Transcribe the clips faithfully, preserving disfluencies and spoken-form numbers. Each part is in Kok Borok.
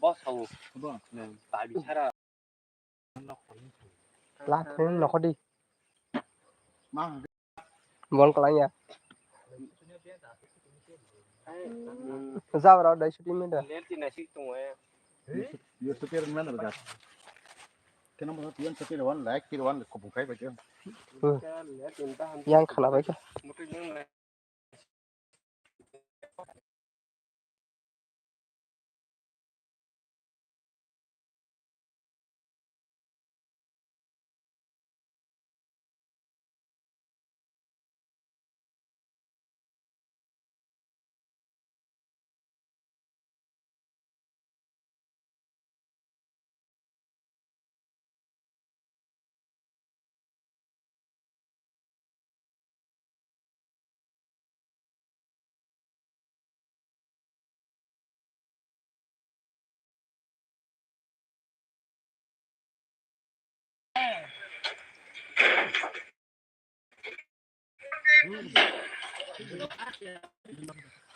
Bo sao. Bo. Babi sara. Last time nokhodi. Ma. Bon kalangya. Jabra dai shooting me da. Ler ti na sik tung eh. Yo supir mana bagas. Kena mo pian supir wan like kir wan ko bukai bagas. Yang khana bai ka.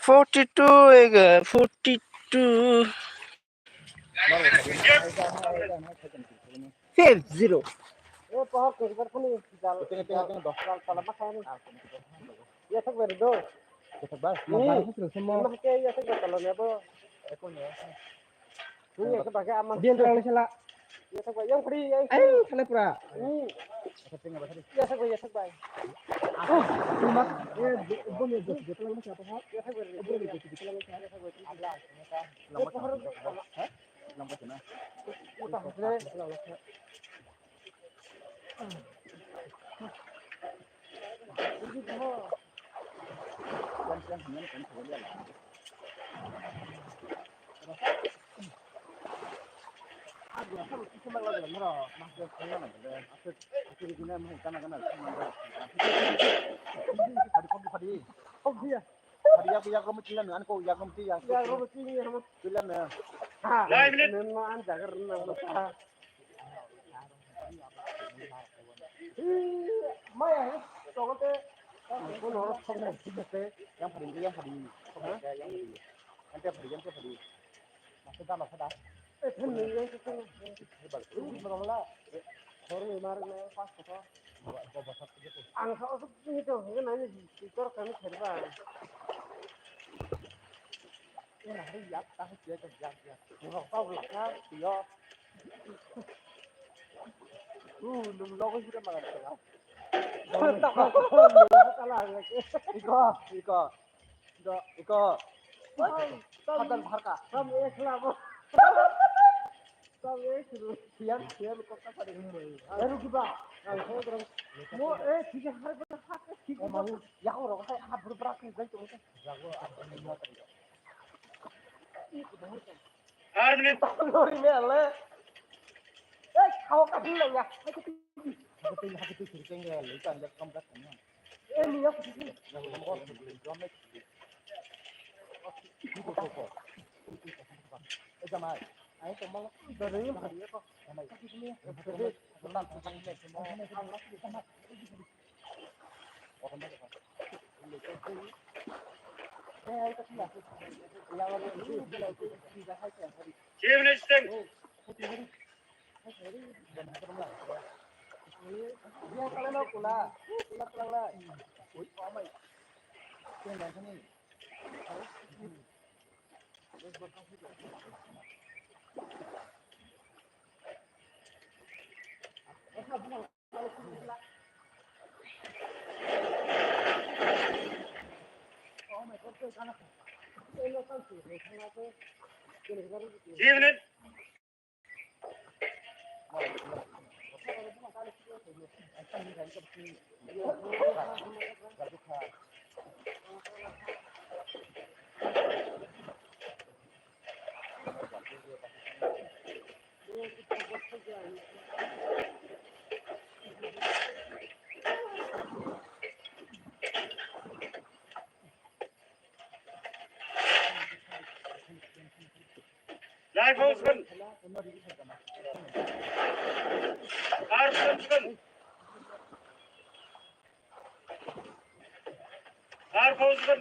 Forty two ega, forty two. Five zero. Yang pura. Yak yak rom tilan an ko yak rom tilan. Yak rom tilan. Tilan. Ha. Nang ma an jagar nang ma. Maya, togote. Ko no thok na thik ase. Yang phadi, yang phadi. Yang phadi. Ante phadi, ante phadi. Masa dama sada. Eh, phun ni yang tu. Ini berapa? Baru ni mar na pas kota. Ang sa osuk ni to, ni na ni tor kami kherba. Ina hari yak ta yak yak yak. Rok tau rok ka yo. Uh, nung logo sira magan tengah. Iko, iko. Do, iko. Hadal bharka. Sam ekla bo. Sam ekla. Siyan, siyan kok ka sari. Aru kiba. Mo eh tiga hari ko hak tiga. Yako rok hai ha buru brak ni jai tu. Yako. Ar minit. Lori me le. Eh, kau ka hin ya. Hati tu hati tu sirkeng ya, le kan ya kam kat kan. Eh, ni ya. Eh, jamai. Ai to mal. Dari hari ko. Evening. Live house kan. Ar house kan. Ar house kan.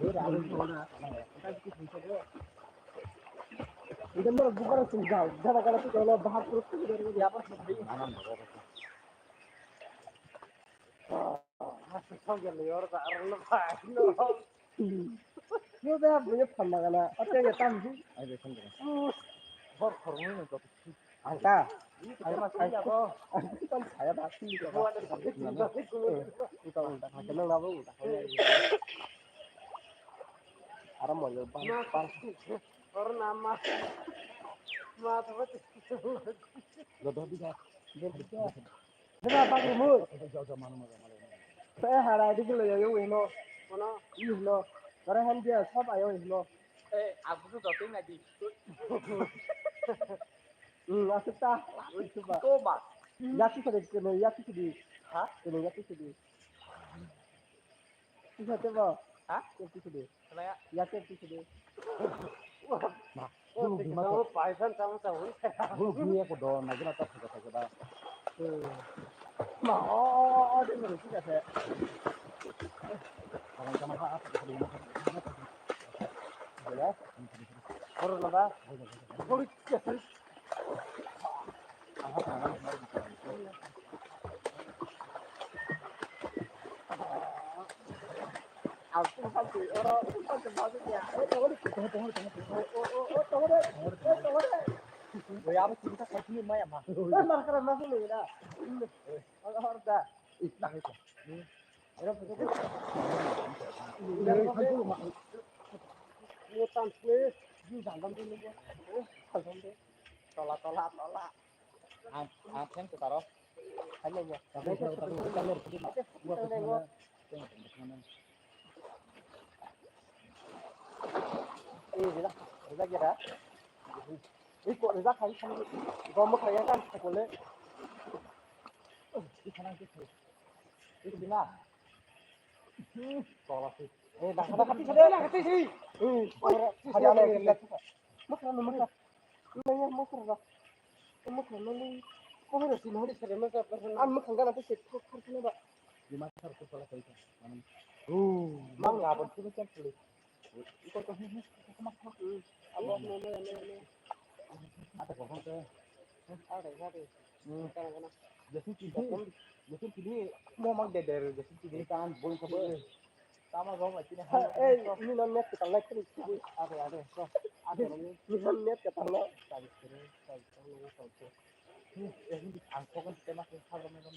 Yo da buyo phanna gana. Ate ya tam ji. Hor hor mo to. Angka. Angka saya dah sih. Buat ada sakit juga. Uta uta kena ngapa uta. Aram mo yo bang bang. Hor nama. Ma to. Lo do di da. Dena bagri mu. Te hara di gilo yo hino. Kono hino. Kare han dia sab ayo hino. Eh, aku tuh doteng lagi. Hmm, aku ta. Coba. Yaki sedi kene yaki sedi. Hah? Kene yaki sedi. Bisa coba. Hah? Yaki sedi. Kenapa? Yaki sedi. Nah, guru bima to. Paisan sama sama. Guru bima ko do na gina to thaka thaka da. Ma o o o de mo sika se. Kawan sama ha apa ko do. Ya. Oro na ba. Guru ke sari. Tola, tola, tola. Ang, ang phen ko taro. Kanya ya. Eh, rijak, rijak ya da. Eh, kok rijak kali kali. Gom kaya kan, kole. Di sana, di sana. Di sana. Tola sih. Eh, dah, dah, dah, dah, dah, dah. Eh, hari ada yang lihat. Makna nomor. Nang yang mau kerja. Kamu kerja nih. Kau harus di mana sih? Masa pernah? Kamu kan kan aku sih kau kerja nih, Pak. Di mana harus kepala saya? Mana? Oh, mau nggak apa sih kan boleh. Ikut kau sini. Kamu apa? Hmm. Apa? Mana, mana, mana? Ada kau kan? Ada, ada. Hmm. Kan, kan. Jadi sini. Jadi sini mau mang deh dari jadi sini kan boleh kau. Tama gom lagi nih. Eh, ini non net kita like terus. Ada, ada. Ada. Ini non net kita like. Ini, ini angkau kan tema kita kalau memang.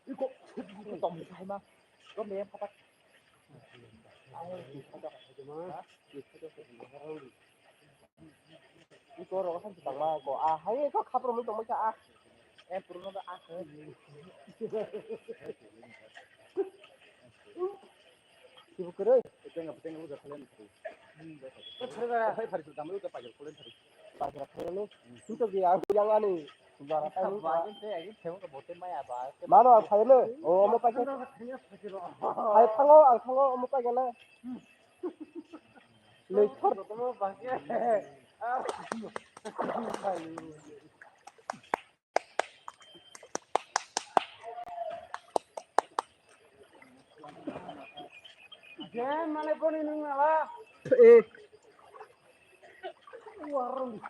Iko, iko tom hai ma. Kau memang apa? Aku di kota aja mah. Di kota aja. Iko rok san tangma ko a hai ko khapro mui tongma ka a. E purno da a. Sibu kwrwi. Tenga tenga uja khalen. Hai phari tu damai uja pajak khalen phari. Pajak khalen. Tu to gi ang yang ani. Bara tai. Mano ang phai no. O mo pajak. Hai thango ang thango o mo pajak na. Lekor. Je mane goni nung nala. Eh. Warung.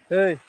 Hey.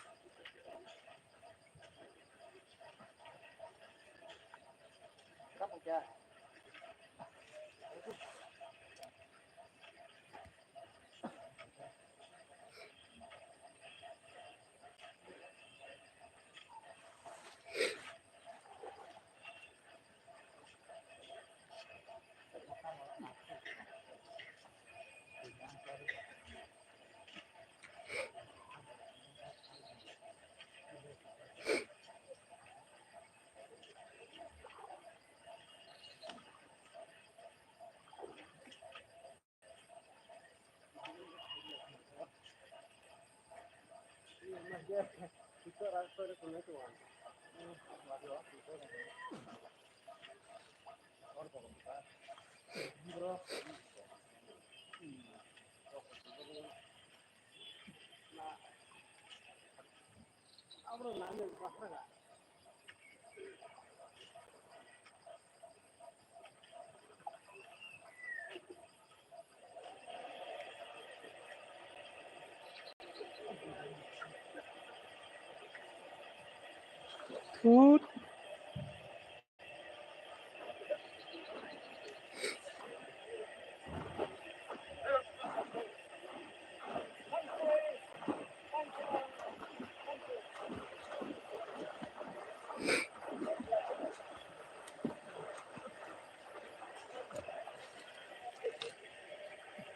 Food.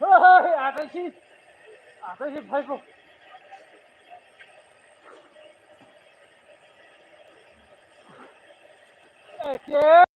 Hey, hey, hey, ataisi, ataisi, bhaibo. Eke.